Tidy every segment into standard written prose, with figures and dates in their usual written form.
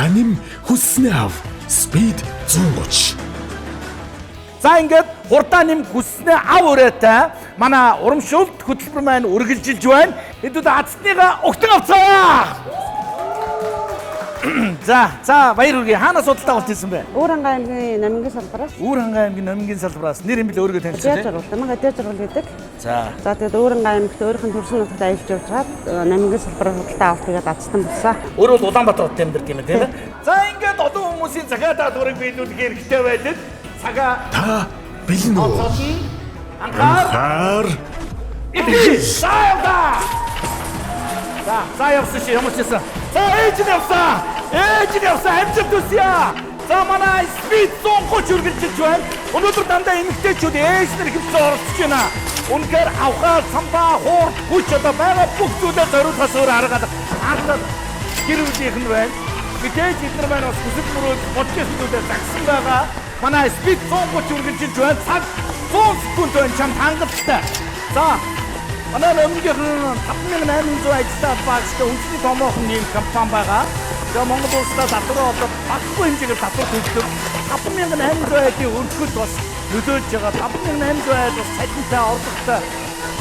Хурдаа нэм, хүссэнээ ав. Speed 130. За, ингээд хурдаа нэм, хүссэнээ ав өрөөтэй манай урамшуулт хөтөлбөр маань үргэлжилж байна. Хэдүүд азтныгаа огтон авцгаая. За, баяр хүргэе. Хаанаас худалдаа авалт хийсэн бэ? Уурхангай аймгийн Номингийн салбараас. Уурхангай аймгийн Номингийн салбараас. Нэр юм бил өөрийгөө Дээд танилцуулъя. жаргал. Манай дээд жаргал гэдэг. За. За, тэгээд Уурхангай аймагт өөрийнх нь төрсөн нутагт аялж явж байгаад Номингийн салбараар худалдаа авалт хийгээд азтан болсон. Өөрөө бол Улаанбаатар хотод амьдардаг юм тийм ээ. За, ингээд олон хүмүүсийн захиа даатгаврыг биелүүлэх хэрэгтэй байлаа. Цагаа Та бэлэн үү? онцолно. Анхаар Анхаар. Итгэл. За, явлаа. За, явсан чи ямар ч байсан. За, ээж нь явсан. Ээж нь явсан, амжилт хүсье. За, манай Speed 130 үргэлжилж байна. Өнөөдөр дандаа эмэгтэйчүүд, ээж нар хөвцөн оролцож байна. Үнэхээр авхаа, самбаа, хуурд, хүч одоо байгаа бүх зүйлээ зориулахаас өөр арга ардад гэр бүлийнх нь байна. Мэдээж эдгээр маань бас хүсэл мөрөөд бодож ирсэн зүйлээ загсан байгаа. Манай Speed 130 үргэлжилж байна. Цаг 100 секунд байна, чамд хангалттай. За, манай өмнөгийн 5800 ажилтаа багштай үндэсний томоохон нийгэм компани байгаа. Тэгээ Монгол улсдаа татвараа одоо баггүй хэмжээгээр татвар төлдөг. 5800 айлын өргөхөд бас нөлөөлж байгаа. 5800 айл бас цалинтай, орлоготой,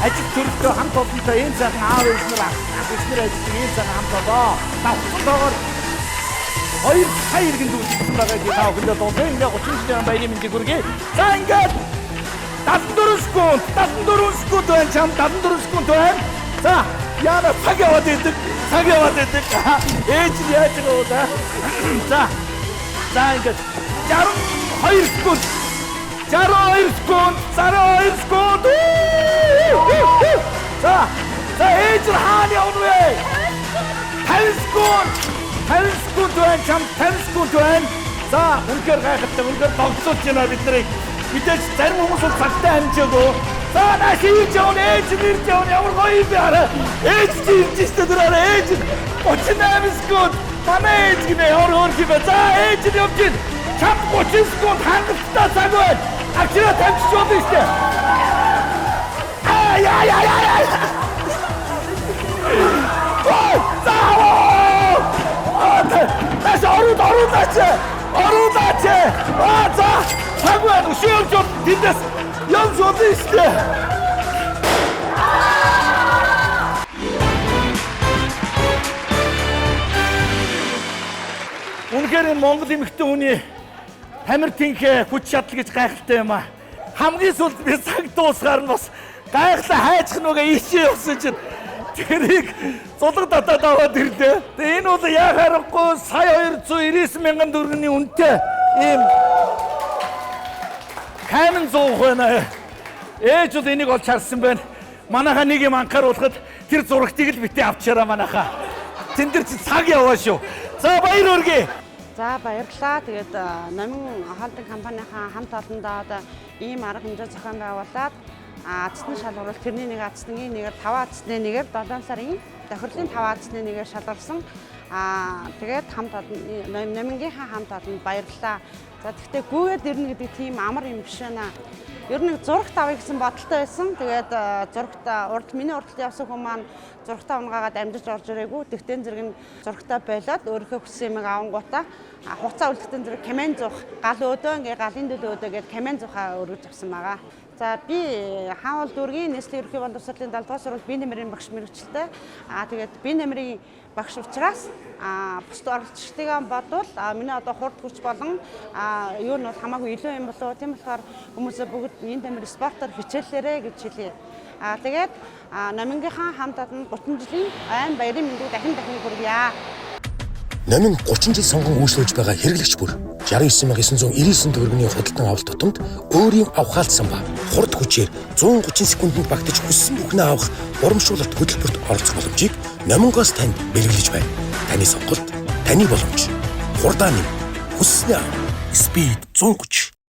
ажил төрөлтэй, хамт олонтой ийм сайхан аав ээж нар, ах эх нар ажилладаг ийм сайхан хамт олон. Давхсан тоогоор 2 сая иргэн дүүжсэн байгаа гэж та бүхэндээ дуулаа. Ингээ 30 жилийн баярын мэндийг хүргэе. За, ингээд 74 секунд, 74 секунд байна чам, 74 секунд байна. За, яана цаг яваад идэг, цаг яваад идэг. Ээж нь яаж байгаа вэ? За. За, ингээд 62 секунд. 62 секунд, 62 секунд. За. За, ээж нь хаана явна вэ? 50 секунд. 50 секунд байна чам, 50 секунд байна. За, үнэхээр гайхалтай, үнэхээр догцолж байна бид нарыг. Мэдээж зарим хүмүүс бол цагтай амжаагүй. За, нааш ирж явна, ээж нь ирж явна. Ямар гоё юм бэ хараа. Ээж чи ирж штэ тэр хараа, ээж нь 38 секунд. Манай ээж гинэ, ямар хөөрх юм бэ. За, ээж нь явж байна. Чам 30 секунд хангалттай цаг байна. Авчираа тавьчих болно штэ. Ай ай ай ай. Ой, за. Аа, тааш оруул, оруулаач. Оруулаач. Аа, за, цаг байна. Өшөө явж бол тэндээс явж болно штэ. Үнэхээр энэ Монгол эмэгтэй хүний тамир тэнхээ хүч чадал гэж гайхалтай юм аа. Хамгийн сүүлд би цаг дуусгаар нь бас гайхлаа хайчих нүгэ ийшээ явсан чинь тэрийг зулга татаад аваад ирлээ. Тэгээ энэ бол яа харахгүй сая 299 мянган төгрөгийн үнэтэй ийм камен зуух байна. Ээж бол энийг олж харсан байна. Манайхаа нэг юм анхааруулахад тэр зурагтыг л битээ авчаараа манайхаа. Тэн дээр чи цаг яваа шүү. За, баяр хүргэе. За, баярлалаа. Тэгээд Номин холдинг компанийнхаа хамт олондоо одоо ийм арга хэмжээ зохион байгуулад азтны шалгаруулалт, тэрний нэг азтны нэгээр 5 азтны нэгээр 7 сарын тохирлын 5 азтны нэгээр шалгарсан. Тэгээд хамт олон Номингийнхаа хамт олонд баярлалаа. За, тэгтээ гүйгээд ирнэ гэдэг тийм амар юм биш байна. Ер нь зурагт авъя гэсэн бодолтой байсан. Тэгээд зурагт урд миний урдталд явсан хүн маань зурагтаа унгаагаад амжиж орж ирээгүй. Тэгтэн зэрэг нь зурагтаа болоод өөрийнхөө хүссэн юмыг авангуудаа хугацаа үлдэхтэн зэрэг камен зуух гал өөдөө ингээ галын дөл өөдөө гээд камен зуухаа өргөж авсан байгаа. За, би Хаануул дүүргийн Нийслэлийн ерөнхий боловсролын 7 дугаар сургууль бие нэмрийн багш мэрэгчлээ. Тэгээд бие нэмрийн багш учраас бусд оролцогчдыг бодвол миний одоо хурд хүч болон юу нь бол хамаагүй илүү юм болов. Тийм болохоор хүмүүсээ бүгд энэ тамир спортоор хичээллээрэ гэж хэлье. Тэгээд Номингийнхаа хамт олон 30 жилийн айн баярын мэндийг дахин дахин хүргье. Номин 30 жил сонгон үйлчлүүлж байгаа хэрэглэгч бүр 69,999 төгрөгийн худалдан авалт тутамд өөрийн авхаалцсан ба хурд хүчээр 130 секундэд багтаж хүссэн бүхнээ авах урамшуулалт хөтөлбөрт оролцох боломжийг Номингоос танд бэлэглэж байна. Таны сонголт, таны боломж. Хурдаа нэм, хүссэнээ ав. Speed 130.